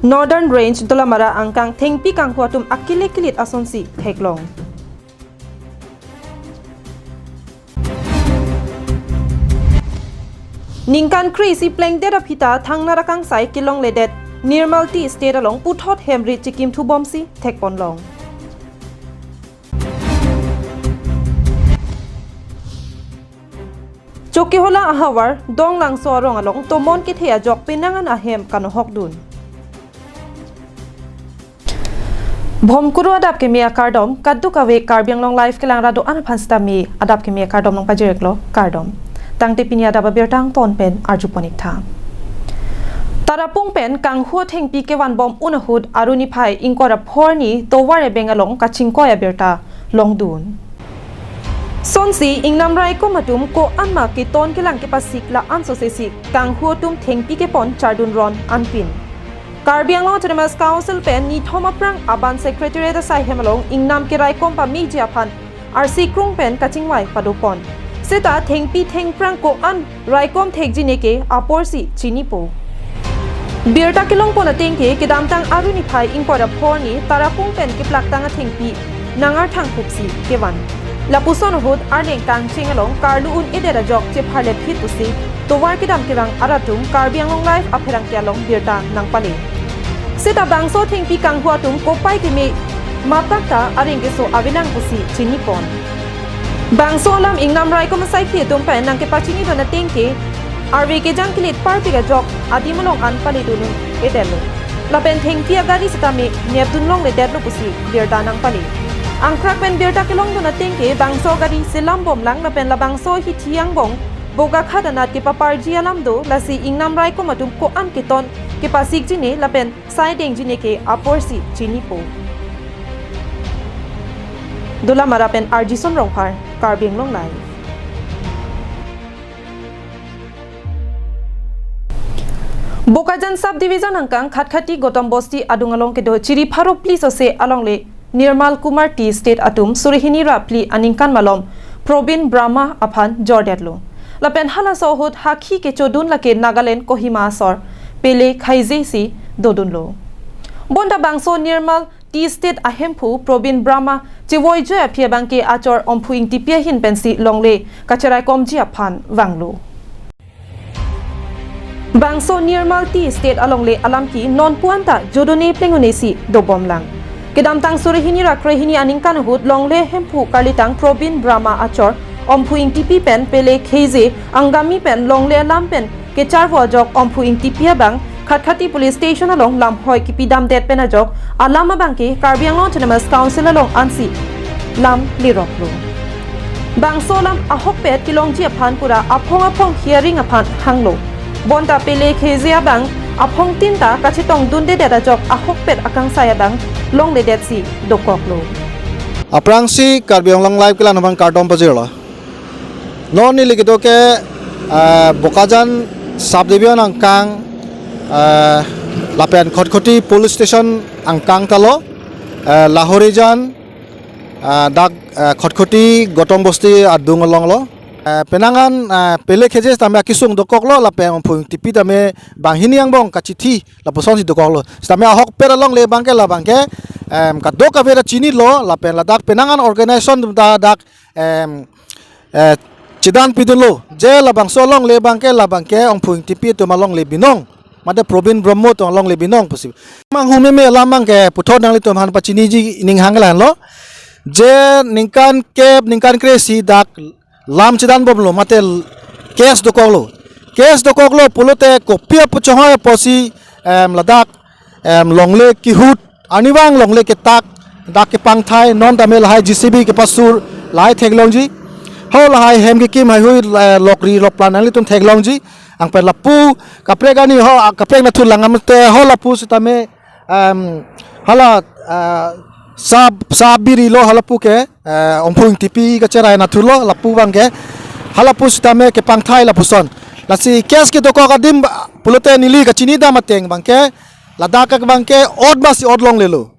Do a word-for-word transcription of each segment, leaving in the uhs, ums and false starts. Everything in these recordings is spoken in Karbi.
Northern Range Dolamara angkang thengpi kanghu atum akile kilit asonsi theklong. Ningkan kre-isi plengdet aphi ta thangnat akangsai kelongledet Nirmal Tea Estate along puthot hem rit chikimthu bomsi thekponlong. Chokihola ahavar Donglangso arong along tomon kethe ajok penang an ahem kanohokdun. Bhomkuru adap keme akardom, kadokave Karbi Anglong Live kelang rado an aphan sitame adap keme akardom nangpajir-iklo, kardom. Tangte pini adap abirta angton pen arjupon-ik tha. Tarapung pen kanghu athengpi kevanbom un ahut Aru niphai ingkoi ra pho arni tovar ebeng along kachingkoi abirta longdun. Sonsi ingnam raikom atum ko-an ma keton kelang kepasik la-an sosesi kanghu atum thengpi kepon chardun ron anpin. Karbi Anglong Autonomous Council pen nithom aphrang aban Secretariat asai hem along ingnam keraikom pameji aphan arsi krung pen kachingvai padopon. Seta thengpi thengphrang ko-an raikom thekji neke aporsi chinipo. Birta kelongpon atengke kedamtang Aru niphai ingkoi ra pho arni Tarapung pen keplaktang athengpi nangarthang khupsi kevan. Lapuson ahut arleng kangcheng along karlu un-edet ajok chepharle phit pusi tovar kedam kevang arat atum Karbi Anglong Live apherangke along birta nangpale. Seta bangso thengpi kanghu atum kopai keme matak ta areng keso avelang pusi chinipon. Bangso alam ingnam raikom asaikhi atum pen nangkepachinidun atengke arve kejang kilit parpik ajok adim along an paledun un-edetlo. Lapen thengpi agari sitame nepdun longledetlo pusi birta nangpale. Angkrak pen birta kelongdun atengke bangso agari selam bomlang lapen labangso hithi angbong Bokakhat anat kepaparji alam do, lasi ingnam raikom atum ko-an keton kepasikji ne lapen saidengji neke aporsi chinipo. Dolamara pen R G Son Rongphar, Karbi Anglong Live. Bokajan Sub Division angkang Khatkhati Gautam Bosti adung along kedo chiri pharo phli sose alongle Nirmal Kumar Tea Estate atum surihini ra phli aningkan malom Probin Brahma aphan jordetlo. Lapen halaso ahut hakhi kechodun lake Nagaland Kohima asor Pele Khaije si dodunlo. Bonta bangso Nirmal Tea Estate ahemphu Probin Brahma chevoijoi aphi abangke achor Omphu Ingtipi ahin pensi longle kacheraikomji aphan vanglo. Bangso Nirmal Tea Estate alongle alam ke non puan ta jodone plengone si dobomlang. Kedamtang surihini ra krehini aningkan ahut longle hemphu karlitang Probin Brahma achor Omphu Ingtipi pen Pele Khaije Angami pen longle alam pen kecharvo ajok Omphu Ingtipi abang Khatkhati Police Station along lamhoi kipidamdet pen ajok alam abangke Karbi Anglong Autonomous Council along ansi lam leroklo. Bangso alam ahokpet kelongji aphan pura aphong aphong hearing aphan hanglo. Bonta Pele Khaije abang aphongtin ta kachetongdundedet ajok ahokpet akangsai abang longledetsi dokoklo. Aphrangsi Karbi Anglong Live kelang abang kardom pajirlo. Non neli kedo ke, eh, Bokajan Sub Division angkang, eh, lapen Khatkhati Police Station angkang talo, eh, Lahorijan, eh, dak, eh, Khatkhati Gautam Bosti adung alonglo. Eh, penang an, eh, Pele Khaije tame akesung dokoklo lapen Omphu Ingtipi tame banghini angbong kachithi lapuson si dokoklo. Sitame ahokpet alongle abangke labangke, em, kadokave ta chinilo lapen ladak penang an organization atum ta dak, em, eh, chedan pidunlo. Je labangso alongle abangke labangke Omphu Ingtipi atum alongle binong. Mate Probin Brahma atum alongle binong pusi. Manghu meme alam abangke puthot nanglitum aphan pachiniji ning hang lahenlo. Je ningkan kep, ningkan kre-isi dak lam chedanbomlo mate case dokoklo. Case dokoklo pulote kopi apu chonghoi apotsi, em, ladak, em, longle kehut, arnivang longle ketak, dak kepangthai, non tame lahai J C B kepasur, lahai theklongji. Ho lahai hem kekim haihui, eh, lokri lokplan nanglitum theklongji. Anpen lapu kaprek arni ho, kaprek nathur lang amte ho lapu sitame, em, hala, eh, sab, sab birilo halapu ke, eh, Omphu Ingtipi kacherai nathurlo lapu abangke. Halapu sitame kepangthai lapuson. Lasi case kedokok adim ba, pulote neli kachinidam ateng abangke, ladak abangke ot masi ot longlelo.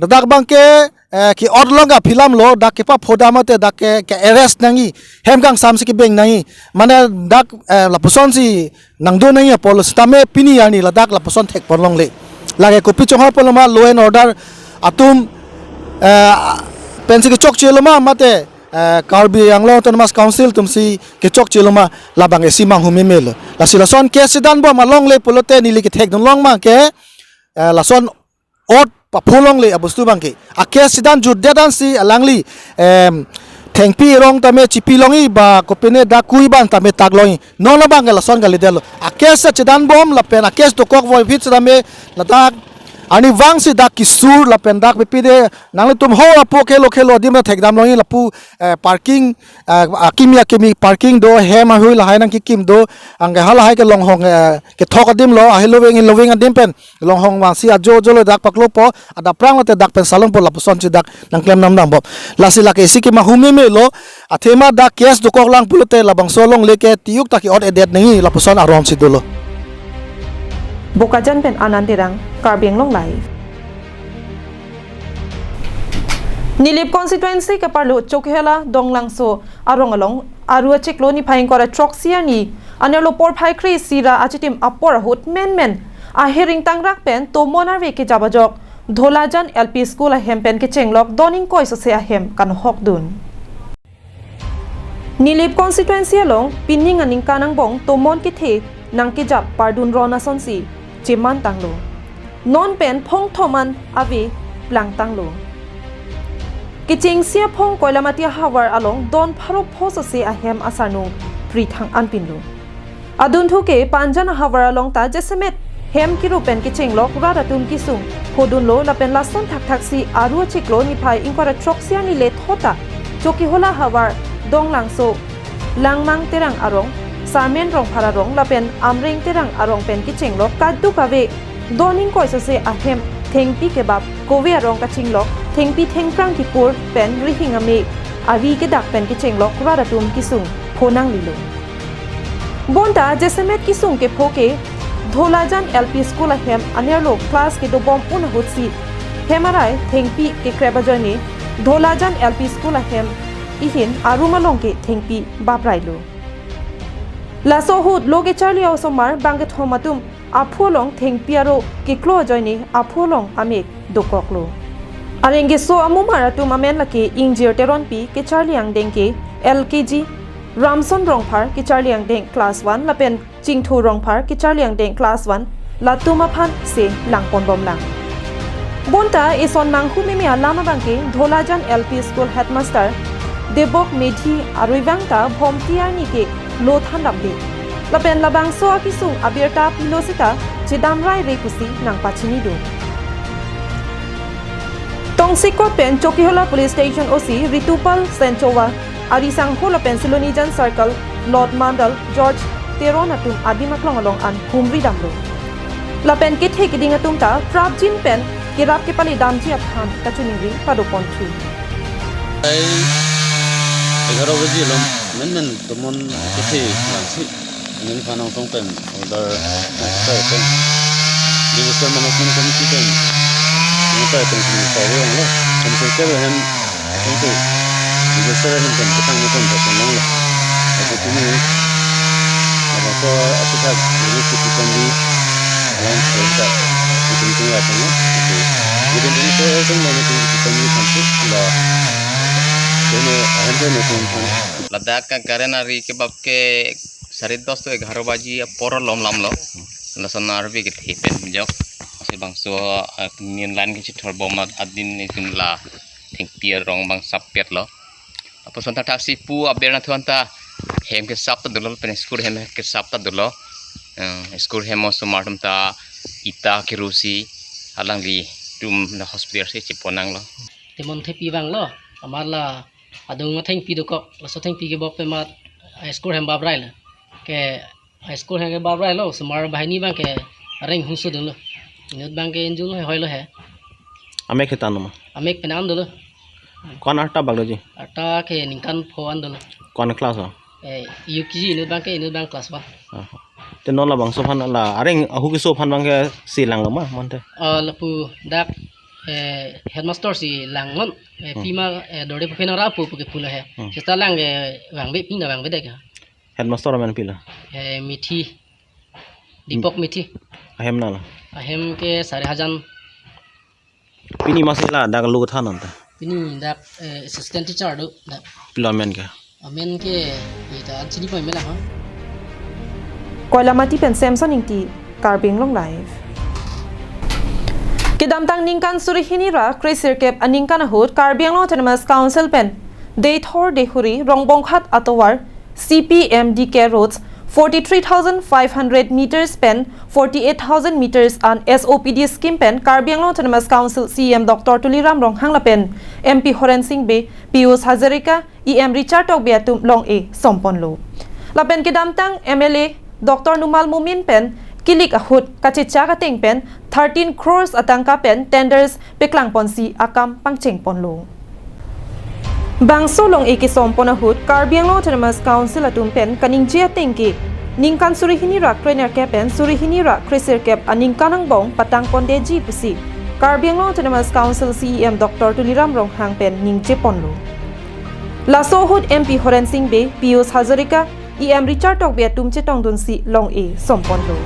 Ladak abangke, eh, ke-ot along kaphilamlo, dak kepaphodam mate dak ke, ke-arrest nangji, hem kangsamsi kebeng nangji. Mane dak, eh, lapusonsi nangdun nangji apotlo sitame pini arni ladak lapuson thekponlongle. Lake kopi chonghorpo lo ma, law and order atum, eh, pensi kechokche lo ma, mate, eh, Karbi Anglong Autonomous Council atumsi kechokche lo ma, labang isi manghumeme lo. Lasi lason case chedanbom alongle pulote neli kethekdun long abangke, eh, lason ot paphu longle abostu abangke. A case chedan jutdet ansi alangli, em, thengpi erong tame chipi longji ba kopine dak kui ban tame tak longji. Non abangke lason kalidetlo. A case chedanbom lapen a case dokok voiphit setame ladak arnivangsi dak kesur lapen dak pipide nanglitum ho lapu khelo khelo adim ta thekdam longji lapu, eh, parking, eh, akimi akimi parking do, hem ahui lahai nangkekim do, anke halahai ke longhong, eh, kethok adim lo, ahiloveng hiloveng adim pen longhong vangsi ajo ajo lo dak paklopo, adap prang lote dak pen salompo lapusonsi dak nangklem namdambom. Lasi lake isi ke manghumeme lo, athema dak case dokok lang pulote labangso alongle ke tiyuk ta ke-ot-edet nangji lapuson aron si dolo. Bokajan pen Anand Terang, Karbi Anglong Live. Nilip constituency keparlo Chokihola Donglangso arong along aru achiklo niphai ingkoi ra throksi arni anerlo porphai kre-isi ra achitim apor ahut menmen ahiring tangrak pen tomon arve kejap ajok Dholajan L P School ahem pen kechenglok don ingkoi sose ahem kanhokdun. Nilip constituency along pining aningkan angbong tomon kethe nangkejap pardun ron asonsi chemantanglo. Non pen phongthom an ave plangtanglo. Kechengsi aphong Koilamati ahavar along don pharo pho sose ahem asarnung prithang anpinlo. Adunthu ke Panjan ahavar along ta jasemet hem kiru pen kechenglok rat atum kesung phodunlo lapen lason thakthaksi aru achiklo niphai ingkoi ra throksi arni le thota Chokihola havar Donglangso Langmang Terang arong, Sarmen Rongphar arong lapen Amreng Terang arong pen kechenglok kaduk ave don ingkoi sose ahem thengpi kebap kove arong kachinglok thengpi thengphrang kepur pen rihing ame ari kedak pen kechenglok rat atum kesung phonanglilo. Bonta jasemet kesung kepho ke Dholajan L P School ahem anerlo class kedobom un ahutsi hem arai thengpi kekrep ajoine Dholajan L P School ahem ahin arum along ke thengpi baprailo. Laso ahut lo kecharli a-osomar bangkethom atum aphu along thengpi aro keklo ajoine aphu along amek dokoklo. Areng keso amumar atum amen lake Ingjir Teronpi, kecharli angdeng ke L K G, Ramson Rongphar, kecharli angdeng class one lapen Chingthu Rongphar, kecharli angdeng class one, latum aphan se langponbomlang. Bonta eson manghumeme alam abangke Dholajan L P School headmaster Debok Medhi arui vang ta Bhomti arni ke lo thandamde. Lapen labangso akesung abirta pilo seta chedam raire pusi nangpachinidun. Tongsekot pen Chokihola Police Station O C Ritupal Senchowa, ari sangho lapen Silonijan Circle Lord Mandal George Teron atum adim aklong along an humridamlo. Lapen kethe keding atum ta prapjin pen kerap kepale damji aphan kachiningri padoponthu. Ai, egharo baji along menmen tomon kethe langsi. Neli phan nangtong pen order nangkasai pen Disaster Management Committee pen nangkasai pen kini sai ri onglo. Pen kini sai pen hem pen tu disaster hem pen ketang mo pen pen nanglo. Ajo tumi apa to apitak ini kita pen di alam cerita itu itu ya kan itu. Jadi ini saya itu mau itu kita pen di sampai la ini ahem pen itu kan. Ladak ka current ari kebap ke sare dos to egharo baji apor lom lamlo. Lason arve kethe pen jok. Lasi bangso, eh, main line kechithor bom ad-, adin itum la thengpi arong bang sappetlo. Apotson ta thaksi pu aber na thuan ta hem kesap ta dolo pen school hem kesap ta dolo. Eh, school hem osomar atum ta ita kerusi alanglitum na hospital si cheponanglo. Temon thepi vanglo. Amar la adung athengpi dokok, laso thengpi kebok pen mat high school hem baprailo. Ke high school hem ke baprailo, osomar banghini abangke areng husudunlo. Inut abangke injun lo he, hoilo he. Amek hetan ma? Amek pen an dolo. Ko-an arta bak doji? Arta ke ningkan pho an dolo. Ko-an class ho? Eh, U K G inut abangke, inut abang class one. Aha. Te non labangso aphan la areng ahu keso aphan abangke si langlo ma mante? Ah, lapu dak, eh, headmaster si langnon. Eh, hmm. Pima, eh, dorde pu phenang ra pu pu ke pulo he. Hmm. Seta lang, eh, vangve pina vangvedetlo. Headmaster amen pilo? Eh, Mithi. Dipok Mithi. Ahem nang? Ahem ke Sarihajan. Pini masi la dak lo than nang ta? Pini dak, eh, assistant teacher do dak. Pilo amen ke? Amen ke ita chini pai mela ha. Koilamati pen Samson Ingti, Karbi Anglong Live. Kedamtang ningkan suri hini ra kresirkep aningkan ahut Karbi Anglong Autonomous Council pen Deithor Deihori Rongbonghat atovar C P M D K roads forty-three thousand five hundred meters pen forty-eight thousand meters an S O P D scheme pen Karbi Anglong Autonomous Council C E M Doctor Tuliram Ronghang lapen M P Horen Sing Bey, Pijush Hazarika, E M Richard Tokbi atum long-e somponlo. Lapen kedamtang M L A Doctor Numal Momin pen kilik ahut kachechak ateng pen thirteen crores atangka pen tenders peklangponsi akam pangchengponlo. Bangso long-e kesompon ahut Karbi Anglong Autonomous Council atum pen kaningje ateng ke ningkan suri hini ra krenerkep pen suri hini ra kresirkep aningkan angbong patangpondeji pusi Karbi Anglong Autonomous Council C E M Doctor Tuliram Ronghang pen ningjeponlo. Laso ahut M P Horen Sing Bey, Pijush Hazarika, E M Richard Tokbi atum chetongdunsi long-e somponlo.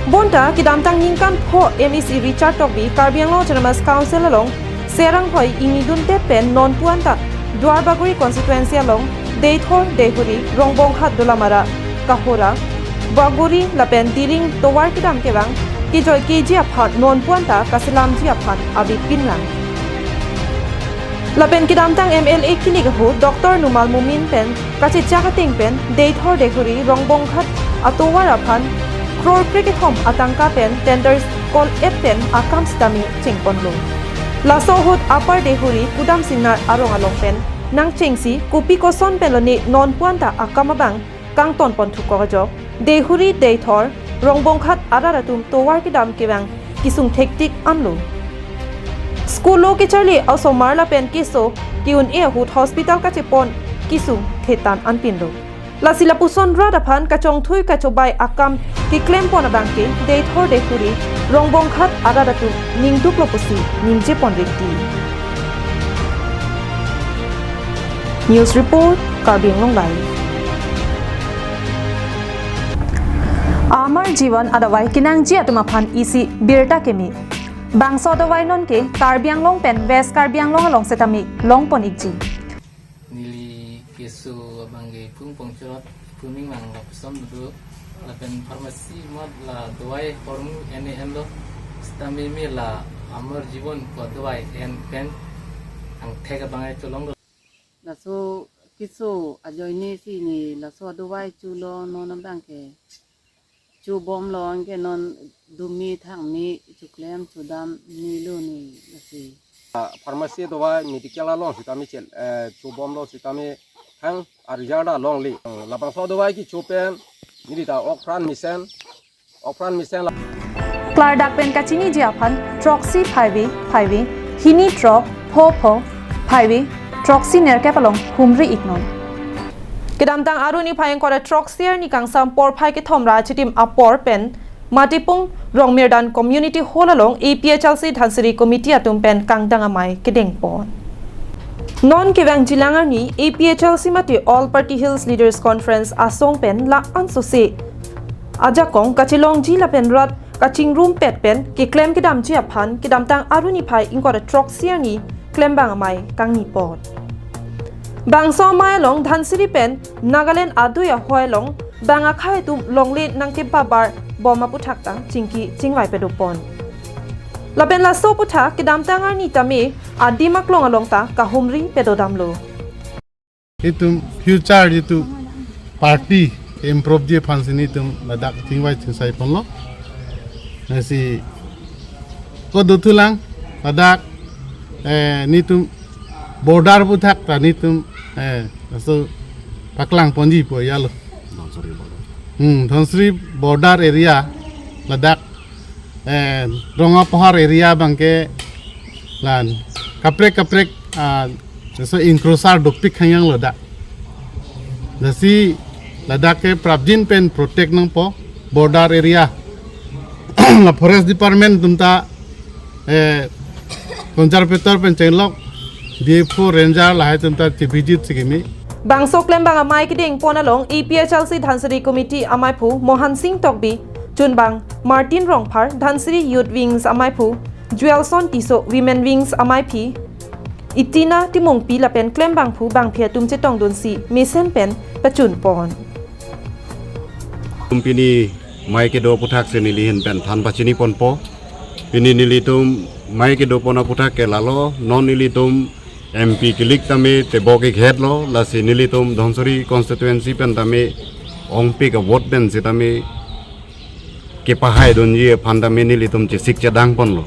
Bonta kedamtang ningkan pho M A C Richard Tokbi Karbi Anglong Autonomous Council along Seranghoi ingnidundet pen nonpu anta Duar Bagori constituency along Deithor Deihori Rongbonghat Dolamara Kahora Bagori lapen Diring tovar kedam kevang kejoi keji aphan nonpu anta kaselamji aphan avepinlang. Lapen kedamtang M L A kilik ahut Doctor Numal Momin pen kachechak ateng pen Deithor Deihori Rongbonghat atovar aphan crore krekethom atangka pen tenders kol-et pen akam sitame chengponlo. Laso ahut Upper Deihori Kudam Singnar arong along pen nangchengsi kopi koson pen lone nonpu anta akam abang kangtonpon thukok ajok, Deihori Deithor Rongbonghat arat atum tovar kedam kevang kesung thektik anlo. School lo kecharli osomar lapen keso ke-un-e ahut hospital kachepon kesung thetan anpinlo. Lasi lapuson rat aphan kachongthui kachobai akam keklempon abang ke Deithor Deihori Rongbonghat arat atum ningduklo pusi ningjepon rinti. News report, Karbi Anglong Live. Amar Jeevan adawai kenangji atum aphan isi birta keme. Bangso adawai non ke Karbi Anglong pen West Karbi Anglong along setame longpon ikji. Neli keso abang ke pung pongchot puming mang lapuson do lapen pharmacy mot la dawai hormu N A N lo sitame me la Amar Jeevan ko dawai en pen angthek abang ai cholong do. Laso keso ajoine si ne laso adawai chulo non abang ke chubomlo anke non dumi thangmi chuklem chudam nilo ne lasi. Ah, pharmacy dawai medical along sitame chel, eh, chubomlo sitame thang a result alongle. Labangso dawai kecho pen neli ta okpran mesen, okpran mesen la. Klardak pen kachiniji aphan throksi phaive phaive hini throk pho pho phaive throksi nerkep along humri iknon. Kedamtang Aru niphai ingkoi ra throksi arni kangsam porphai kethom ra achitim apor pen Matipung Rongmirdan Community Hall along A P H L C Dhansiri Committee atum pen kangdang amei kedengpon. Non kevangjilang arni A P H L C mate All Party Hills Leaders Conference asong pen la-an sose ajakong kachelongji lapen rat kachingrumpet pen keklem kedamji aphan kedamtang Aru niphai ingkoi ra throksi arni klembang amei kangnipon. Bangso amei along Dhansiri pen Nagaland adui ahoi along bang akhei atum longle nangkebabar bom aputhak ta chingki chingvai pedopon. Lapen laso aputhak kedamtang arni tame adim aklong along ta kahumri pedodamlo. Itum future itum party improve ji aphansi netum ladak chingvai chingsaiponlo. Lasi ko dothulang ladak, eh, netum border aputhak ta netum, eh, laso paklangponji pu yalo. Dhansiri border. Hmm, Dhansiri border area ladak, eh, Rongapahar area abang ke lan kaprek kaprek, ah, laso encroacher dopik hangyang lo dak. Lasi ladak ke prapjin pen protect nangpo border area. La forest department atum ta, eh, conservator pen chenglok, D F O ranger lahai atum ta chevijit si keme. Bangso klembang amei kedengpon along A P H L C Dhansiri Committee ameiphu Mohan Singh Tokbi, Chunbang Martin Rongphar, Dhansiri Youth Wings amaiphu, Joelson Tisso, Women Wings amaiphi, Itina Timungpi lapen klembangphu bangphi atum chetongdunsi mesen pen pachunpon. Pini mai kedo aputhaksi neli ahin pen than pachiniponpo. Pini nelitum mai kedopon aputhak ke lalo, non nelitum M P kelik tame tebok ikhet lo, lasi nelitum Dhansiri constituency pen tame ongpik a-vote pen sitame kepahaidunji aphan tame nelitum chesik chedangponlo.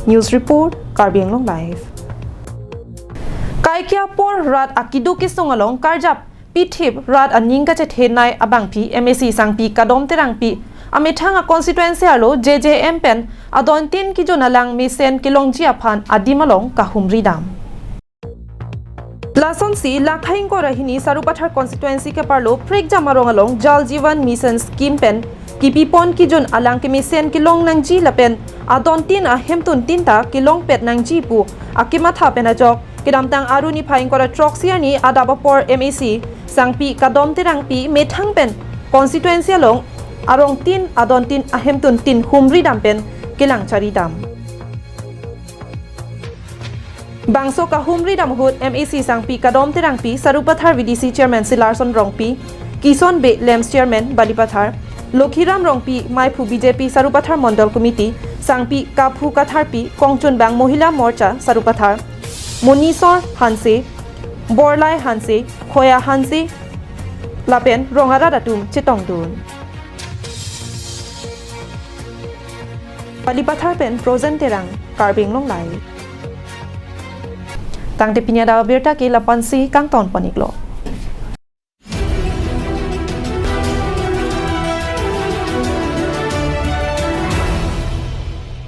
News report, Karbi Anglong Live. Kaikia apor rat akiduk kesung along karjap pithip rat aning kachethenei abangphi M A C Sangpi Kadom Terangpi amethang a-constituency arlo J J M pen adontin kejun alang mesen kelongji aphan adim along kahumri dam. Lasonsi Lakhai ingkoi ra hini Sarupathar constituency keparlo Prekjam arong along Jal Jeevan Mission scheme pen kipipon kejun alang kemesen kelong nangji lapen adontin ahemtun tin ta kelongpet nangji pu akematha pen ajok kedamtang Aru niphai ingkoi ra throksi arni adap apor M A C Sangpi Kadom Terangpi methang pen constituency along arong tin adontin ahemtun tin humri dam pen kelang chari dam. Bangso kahumri dam ahut M A C Sangpi Kadom Terangpi, Sarupathar V D C Chairman Silarson Rongpi, Kison Bey LAMPS Chairman Balipathar, Lokhiram Rongpi, maiphu B J P Sarupathar Mondol Committee, Sangpi Kaphu Katharpi, kongchunbang Mohila Morcha Sarupathar, Monisor Hanse, Borlai Hanse, Khoya Hanse lapen rong arat atum chetongdun. Balipathar pen Frozen Terang, Karbi Anglong Live. Tangte pini adap abirta ke la-ansi kangtonpon-iklo.